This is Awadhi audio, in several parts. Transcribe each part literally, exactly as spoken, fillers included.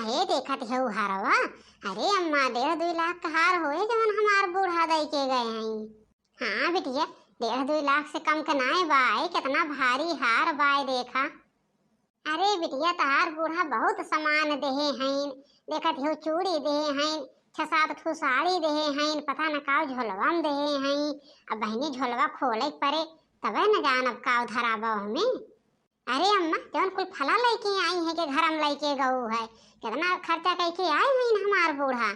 हे देखत हऊ हरवा, अरे अम्मा, डेढ़ दुई लाख का हार होए जवन हमार बूढ़ा दइ के गए हैं। हाँ बिटिया, डेढ़ दुई लाख से कम के नाय बा, ए केतना भारी हार बा, ए देखा। अरे बिटिया, तहार बूढ़ा बहुत सामान देहे हैं, देखत हऊ चूड़ी देहे हैं, छह सात ठो साड़ी देहे हैं, पता न का झोलवा में देहे हैं। अब बहिनी झोलवा खोले के परे, तबे न जानब का धराबा ओहमे। अरे अम्मा, जवन कुल फला लइके आई है के घर में लइके गऊ है, केतना खर्चा कइके आए हैं हमार बूढ़ा।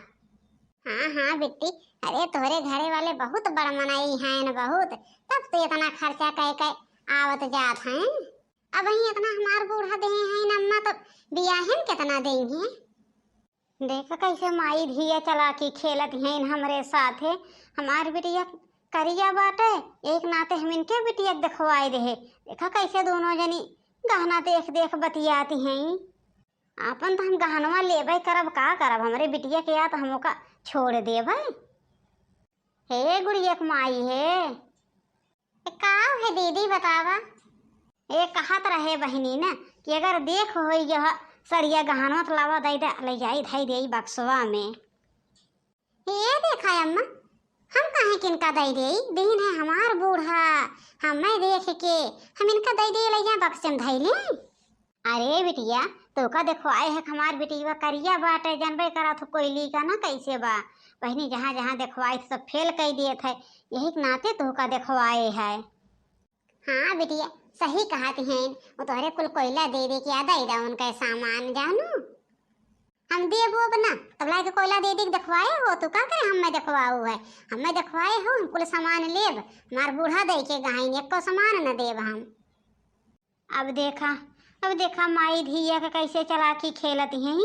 हाँ हाँ बिट्टी, अरे तोहरे घरे वाले बहुत बड़ मनई हैं न बहुत, तब तो इतना खर्चा कइ के आवत जात हैं। अब ही इतना हमार बूढ़ा देहे हैं न अम्मा, तब बियाहे में केतना देइहें? देखा कैसे माई धिया चलाकी खेलत हैं हमरे साथे। हमार बिटिया करिया बाटे, एक नाते हम इनके बिटिया के देखवाए देहे। देखा कैसे दोनों जनी गहना देख देख बतियाती हैं। आपन तो हम गहनवा लेबे करब, का करब, हमरे बिटिया के या तो हम ओका छोड़ देबे। हे गुड़िया के माई हे, ए, का है दीदी, बतावा? ए, कहत रहे बहिनी न कि अगर देख होई यह सड़िया गहनवा त लावा, दई दे, ले जाई, धई देई बक्सवा में। ए, देखा अम्मा, हम काहे किनका दई देई? दीन है हमार बूढ़ा, हमें देख के हम इनका दई देई, ले जाए बक्से में धई ले। अरे बिटिया, तोका देखवाए है कि हमार बिटिया करिया बाटे, जानबे करत हो कोयली का ना कैसे बा। बहिनी जहाँ जहाँ देखवाई सब फेल कई देत है, यही के नाते तोका देखवाए है। हाँ बिटिया, सही कहत हैं, वो तोहरे कुल कोयला दे दे के आ दई दा उनका सामान जानू। हम देबो अब ना, तब लाके कोयला दे दे के देखवाए हो, तू का करे हमें देखवाऊ है? हमें देखवाए हो, हम कुल सामान लेब, हमार बूढ़ा दई के गहाइन, एको सामान न देब हम। अब देखा, अब देखा माई धिया के कैसे चलाकी खेलत हैं।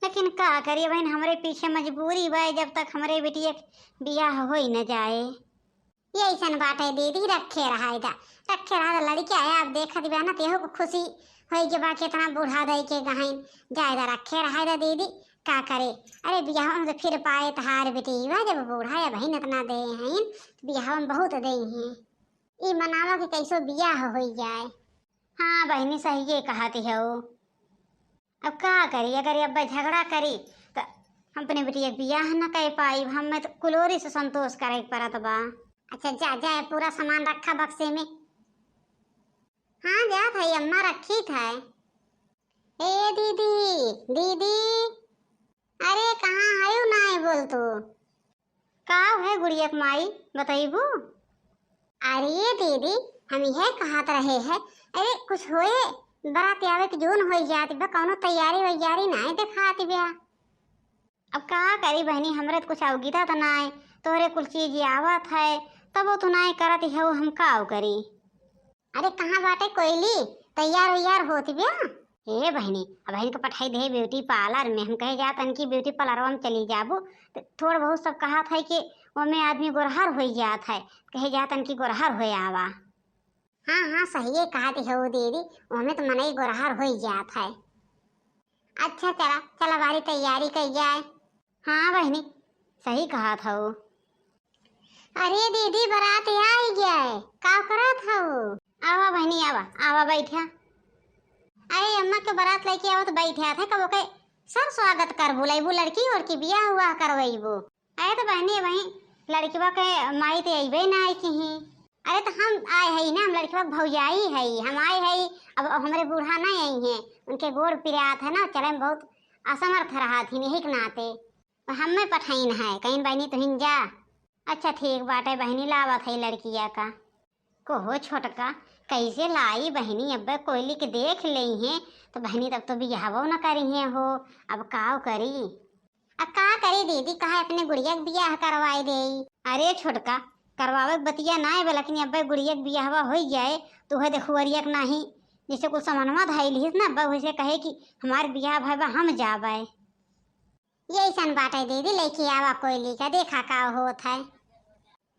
लेकिन का करिए बहिन, हमरे पीछे मजबूरी बा, जब तक हमरे बिटिया के बियाह होई न जाए। ये ऐसन बाटे दीदी, रखे रहाई दा, रखे रहा दा, लड़की आया, अब देखत बा ना, तेहू को खुशी होई के बा, केतना बूढ़ा दई के गहाइन, जाए दा, रखे रहाई दा दीदी, का करे। अरे बियाह में तो फिर पाए तहार बिटिया, जब बूढ़ा या बहिन इतना दे हैं, बियाह में बहुत दे हैं। ई मनावा के कैसो बियाह होई जाए। हाँ बहिनी, सहिए कहत हऊ। अब का करी, अगर ये अब्बा झगड़ा करी त हम अपने बिटिया के बियाह न कर पाई, हमें तो कुलोरी से संतोष करे के पड़त बा। अच्छा जा, जा, पूरा सामान रखा बक्से में। हाँ जात है अम्मा, रखी था। ए दीदी, दीदी, अरे कहाँ है, नाई बोल तू? का है गुड़िया के माई, बतइबू? अरे दीदी, हम यह कहत रहे हैं, अरे कुछ होए, बारात आवे के जून होई जात बा, कौनो तैयारी वैयारी नाय देखात बा। अब का करी बहिनी, हमरे त कुछ अवगिता त नाय, तोहरे कुल चीज आवत है, तब वो तू नाय करत हो, हम का करी? अरे कहाँ बाटे कोयली, तैयार वैयार होत बा? ए बहिनी, अब बहिन के पठाई दे ब्यूटी पार्लर में, हम कहे जात हन कि ब्यूटी पार्लरवा में चली जाबू, त थोड़ बहुत सब कहत है कि ओमे आदमी गोरहर होई जात है, कहे जात हन कि गोरहर होए आवा। हाँ हाँ, सहिए कहत हो दीदी, ओमे त मनई गोरहर होई जात है। अच्छा चला, चला बारी तैयारी कई जाए। हाँ बहिनी, सही कहत हऊ। अरे दीदी, बारात आई गया है, का करत हऊ? आवा बहिनी, आवा, आवा बैठा। अरे अम्मा के बारात लेके आवत बैठा थे, कब ओके सर स्वागत करबू, लइबू लड़की और की बियाह हुआ करवैबू। अरे तो बहिनी, वही लड़कवा के माई तो अइबे ना आई कहीं। अरे तो हम आए हई ना, हम लड़कवा के भौजाई हई, हम आए हई, अब हमरे बूढ़ा नहीं आई हैं, उनके गोड़ पिरात है ना, चले में बहुत असमर्थ रहत ही, यही के नाते। तो हमें पठाइन है, कहीं बहिनी तुहिन जा। अच्छा ठीक बाटे बहिनी, लावत है लड़किया का। कहो छोटका, कैसे लाई बहिनी, अब्बे कोयली के देख लेई हैं, तो बहिनी तब तो बियाहवो न करी हैं हो, अब काव करी? अब का करी दीदी, कहा अपने गुड़िया के बियाह करवाई देई। अरे छोटका, करवावे के बतिया ना है, लेकिन अब्बे गुड़िया के बियाहवा होई जाए, तो वह देखुअरिया के नाही, जैसे कुल सामानवा धाई लिहिस ना, अब्बे वैसे कहे कि हमार बियाह भाई बा, हम जाबे। ये ऐसन बाटे दीदी, लेके आवा कोयली का, देखा का होत है।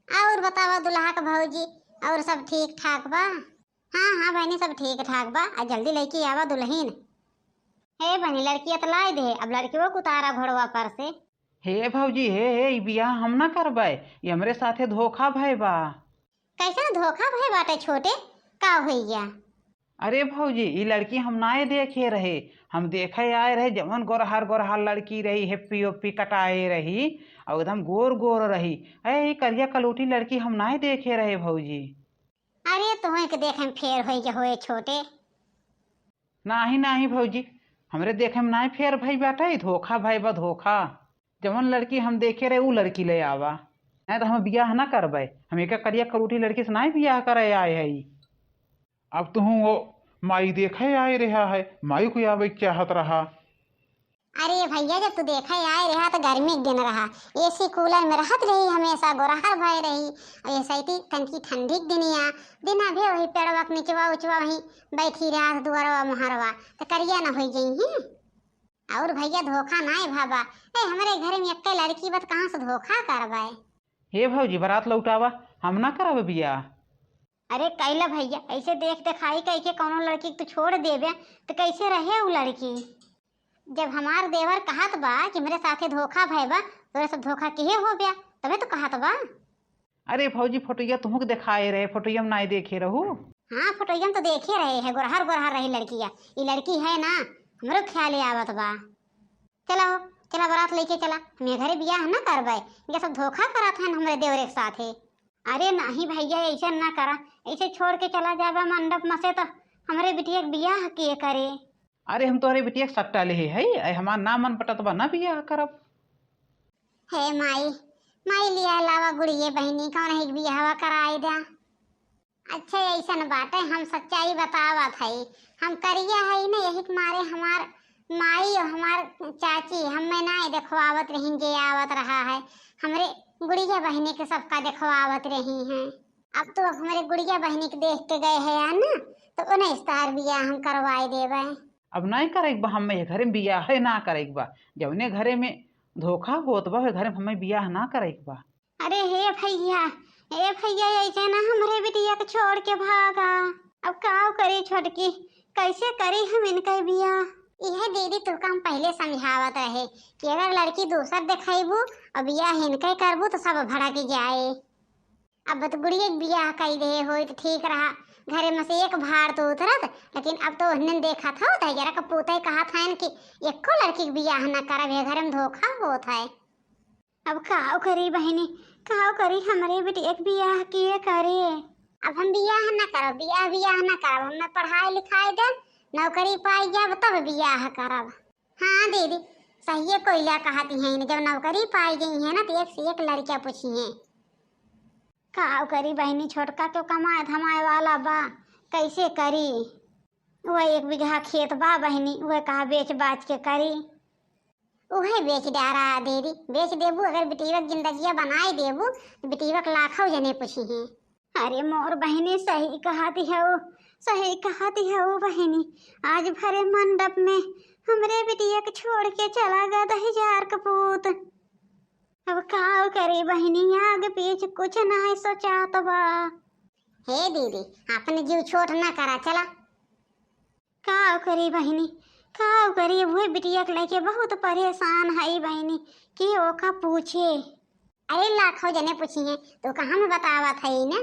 और बतावा दुल्हा के भौजी, और सब ठीक ठाक बा? हाँ हाँ बहिनी, सब ठीक ठाक बा। आ जल्दी लेके आवा दुल्हिन। हे बहिनी, लड़किया त लाई दे, अब लड़कियों को उतारा घोड़वा पर से। हे भौजी, हे हे, ई बियाह हम ना करबै, ई हमरे साथे धोखा भय बा। कैसन धोखा भय बाटे छोटे, का होइया? अरे भौजी, ई लड़की हम नाय देखे रहे, हम देखे आए रहे, जवन गोरहर गोरहर लड़की रही, हेप्पी ओप्पी कटाए रही, और एकदम गोर गोर रही। अरे, ई करिया कलूटी लड़की हम नाय देखे रहे भौजी। अरे, तोहई के देखे में फेर होई के होए छोटे। नाही, नाही भौजी, हमरे देखे में नाही फेर भई बाटे, धोखा भई बा, धोखा। जवन लड़की हम देखे रहे, ऊ लड़की ले आवा, नाही तो हम बियाह ना करबे। हम एका करिया कलूटी लड़की से नाही बियाह करे आए हई। अब तुहूँ वो माई देखे आए रहा है, माई को आवे के चाहत रहा। अरे भैया, जब तू देखे आए रहा तो गर्मी के दिन रहा, एसी कूलर में रहत रही, हमेशा गोरहर भय रही। और ऐसे ही तनकी ठंडी के दिनिया, दिन अभी वही पेड़वा के निचवा उचवा वहीं बैठी रहा दुआरवा मोहरवा, तो करिया न होई जइहीं। और भैया धोखा नाय भावा, ए हमरे घर में एक्के लड़की बत कहाँ से धोखा करबे? हे भौजी, बारात लौटावा, हम ना करब बियाह। अरे कैला भैया, ऐसे देख देखाई कह के कौनो लड़की के तू छोड़ देबे, तो कैसे रहे उ लड़की? जब हमार देवर कहत बा कि मेरे साथे धोखा भय बा, तोरे सब धोखा किहे हो बया, तबे तो कहत बा। अरे भौजी, फोटोइया तुहूँ के देखाए रहे, फोटोइया में नाय देखे रहू? हाँ, फोटोइया में तो देखे रहे है, गोरहर गोरहर रही लड़किया। ई लड़की है ना, हमरो ख्याले आवत बा। चला हो, चला बारात लेके चला, हम ये घरे बियाह ना करबे, ये सब धोखा करत हैं हमरे देवरे के साथे। अरे नाही भैया, ऐसे ना करा, ऐसे छोड़ के चला जाबा मंडप में से तो हमरे बिटिया के बियाह के करे। अरे हम तोहरे बिटिया के सट्टा लेहे हई, ऐ हमार ना मन पटत बा, ना बियाह करब। हे माई, माई लिया लावा गुड़िये बहिनी, कौन है बियाहवा कराई द्या। अच्छा, ऐसन बाटे, हम सच्चाई बतावत हई, हम करिया हई न, यही के मारे हमार माई और हमार चाची हमें ना देखवावत रही, जे आवत रहा है, हमरे गुड़िया बहिनी के सबका देखवावत रही हैं। अब तो हमरे गुड़िया बहिनी के देख के गए हैं ना, तो उन्हें इस्तार बियाह हम करवाए देबे। अब नाय करे के बा, हमें ये घरे में बियाह है ना करे के बा, जौने घरे में धोखा होत बा, ओहे घरे में हमें बियाह ना करे के बा। अरे हे भैया, हे भैया, ऐसे ना हमरे बिटिया के छोड़ के भागा। अब का करी छोटकी, कैसे करी हम इनका बियाह? इहे दीदी तुका हम पहले समझावत रहे कि अगर लड़की दूसर देखैबू और बियाह इनके करबू तो सब भड़क जाए। अब तो गुड़िया के बियाह कई दे होई तो ठीक रहा, घरे में से एक भार तो उतरत, लेकिन अब तो उन्हें देखत हो तो जरा कपूते कहत हैं कि एको लड़की के बियाह ना करब, ये घरे में धोखा होत है। अब काव करी बहिनी, काव करी, हमरे बिटिया के बियाह किए करे। अब हम बियाह ना करब, बियाह, बियाह ना करब, हमें पढ़ाई लिखाई दे, नौकरी पाई जाब तब बियाह करब। हाँ दीदी, सहिए कोइला कहती हैं, जब नौकरी पाई गई है ना तो एक से एक लड़कियां पूछी हैं। काव करी बहिनी, छोटका तो कमाए धमाए वाला बा, कैसे करी? वह एक बीघा खेत बा बहिनी, वह कहा बेच बाच के करी। उहे बेच डारा दीदी, बेच देबू, अगर बिटिया के जिंदगिया बनाए देबू, तो बिटिया के लाखों जने पूछी हैं। अरे मोर बहिनी, सही कहती हऊ, सही कहती हऊ बहिनी। आज भरे मंडप में हमरे बिटिया के छोड़ के चला गया दहिजार के पूत। अब काव करी बहिनी, आगे पीछे कुछ नाय सोचात बा। हे दीदी, अपने जीव छोट ना करा, चला। काव करी बहिनी, काव करी, उहे बिटिया के लेके बहुत परेशान हई बहिनी, के ओका पूछे। अरे लाखों जने पूछी हैं, तो का हम बतावत हई ना।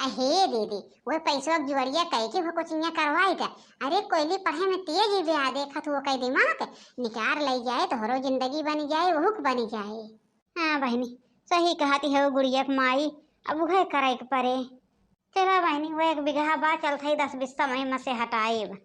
अहे दीदी, वो पैसवा के जुगड़िया कई के वो कोचिंगिया करवाई दे। अरे कोयली पढ़े में तेज ही बा, देखत हो कई दिमाग निकार लई जाए, तोहरो जिंदगी बनी जाए, वहुक बनी जाए। हाँ बहिनी, सही कहती है वो गुड़िया के माई, अब उहे करे के परे। चला बहिनी, वो एक बीघा बा, चलत हई दस बीस समय में से हटाएब।